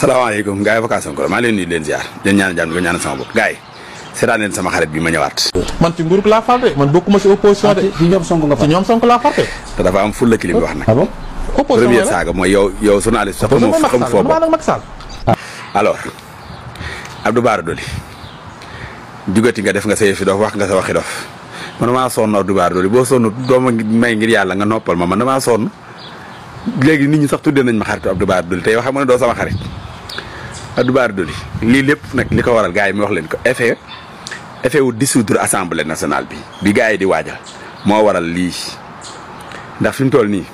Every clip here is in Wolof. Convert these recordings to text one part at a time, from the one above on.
salaamaaleykum gars yi vocation ko maa leen nuyu leen ziar leen ñaan jàmm ko ñaan sama bopp gars yi seetaan leen sama xarit bi ma ñëwaat. man ci nguur laa far de man bokkuma ci opposition de. ci ñoom Sonko nga far ci ñoom Sonko laa far de. te dafa am fulla ci li mu wax nag. ah bon opposition première saaga mooy yow journaliste sax xam foo bokk. alors Abdou Bara Dolly jugati nga def nga sa yëfi dof wax nga sa waxi dof man damaa sonn Abdou Bara Dolly boo sonn doo ma may ngir yàlla nga noppal ma man damaa sonn léegi nit ñi sax tuddee nañ ma xaritu Abdou Bara Dolly te yow xam nga ne doo sama xarit Abdou Bara Dolly lii lépp nag li ko waral gars yi mi wax leen ko effet wu dissoudre assemblée nationale bi gars yi di waajal moo waral lii ndax fi mu toll nii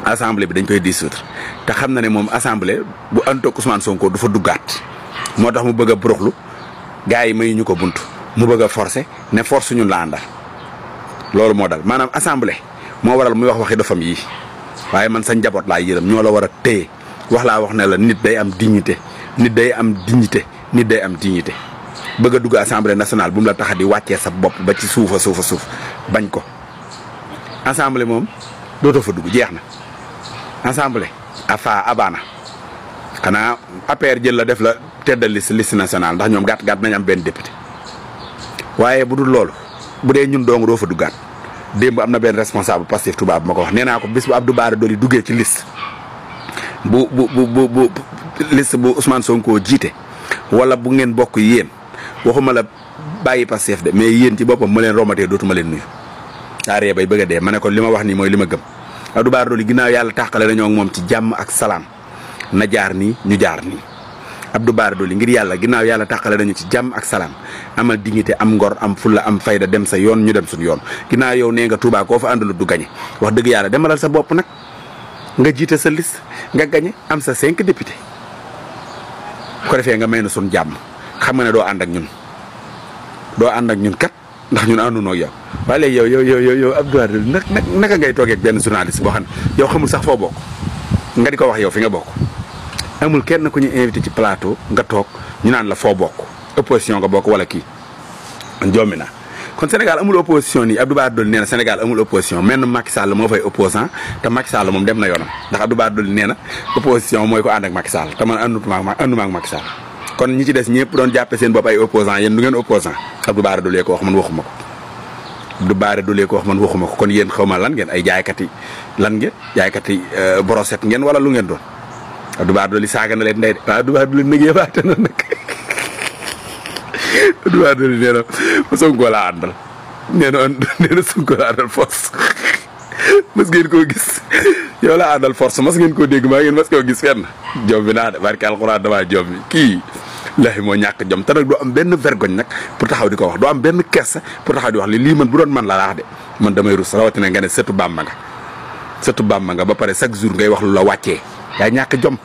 assemblée bi dañ koy dissoudre te xam na ne moom assemblée bu antoog Ousmane Sonko du fa duggaat moo tax mu bëgg a buruxlu gars yi may ñu ko bunt mu bëgg a forcer ne force ñun la àndal loolu moo dal maanaam assemblée moo waral muy wax waxi dofam yii waaye man sa njaboot laa yërëm ñoo la war a téye wax laa wax ne la nit day am dignité nit day am dignité nit day am dignité bëgg a dugg assemblée nationale bu mu la tax di wàccee sa bopp ba ci suuf bañ ko assemblée moom dootoo fa dugg jeex na assemblée abaana xanaa APR jël la def la tête de liste nationale ndax ñoom gàtt nañ am benn député waaye bu dul loolu bu dee ñun dong doo fa duggaat démb am na benn responsable Pastef Touba bu ma ko wax nee naa ko bis bu Abdou Bara Dolly duggee ci liste bu liste bu Ousmane Sonko jiite wala bu ngeen bokk yéen waxuma la bàyyi Pastef de mais yéen ci boppam ma leen romatee dootuma leen nuyu. daa ree bay bëgg a dee ma ne ko li ma wax nii mooy li ma gëm Abdou Bara Dolly ginnaaw yàlla tàqale nañoo ak moom ci jàmm ak salaam na jaar nii ñu jaar nii. Abdou Bara Dolly ngir yàlla ginnaaw yàlla tàqale nañu ci jàmm ak salaam amal dignité am ngor am fulla am fayda dem sa yoon ñu dem suñu yoon ginnaaw yow nee nga Touba koo fa àndalu du gañe wax dëgg yàlla demalal sa bopp nag nga jiite sa liste nga gañe am sa 5 députés bu ko defee nga may na suñu jàmm xam nga ne doo ànd ak ñun kat ndax ñun àndunoo ak yow waaye léegi yow Abdou Bara Dolly naka ngay toogee ak benn journaliste boo xam ne yow xamul sax foo bokk nga di ko wax yow fi nga bokk amul kenn ku ñu invité ci plateau nga toog ñu naan la foo bokk opposition nga bokk wala kii jommi na kon Sénégal amul opposition nii Abdou Bara Dolly nee na Sénégal amul opposition menn Macky Sall moo fay opposant te Macky Sall moom dem na yoonam ndax Abdou Bara Dolly nee na opposition mooy ko ànd ak Macky Sall te man ànduma ak Macky Sall kon ñi ci des ñëpp doon jàppe seen bopp ay opposant yéen du ngeen opposant Abdou Bara Dolly ko wax man waxuma ko Abdou Bara Dolly ko wax man waxuma ko kon yéen xaw ma lan ngeen ay jaaykati brochette ngeen wala lu ngeen doon Abdou Bara Dolly saaga na leen ndey de waaw Abdou Bara Dolly nag yëbaate na nag Abdou Bara Dolly nee na Sonko laa àndal nee na Sonko laa àndal force mas ngeen koo gis yow laa àndal force mas ngeen koo dégg maa ngeen mas koo gis fenn jom bi naa de barke alxuraan damaa jom bi kii lahi moo ñàkk jom te nag doo am benn vergogne nag pour taxaw di ko wax doo am benn kersa pour taxaw di wax lii man bu doon man la wax de man damay rus rawatina nga ne sëtu Bàmba nga ba pare chaque jour ngay wax lu la wàccee yaa ñàkk jom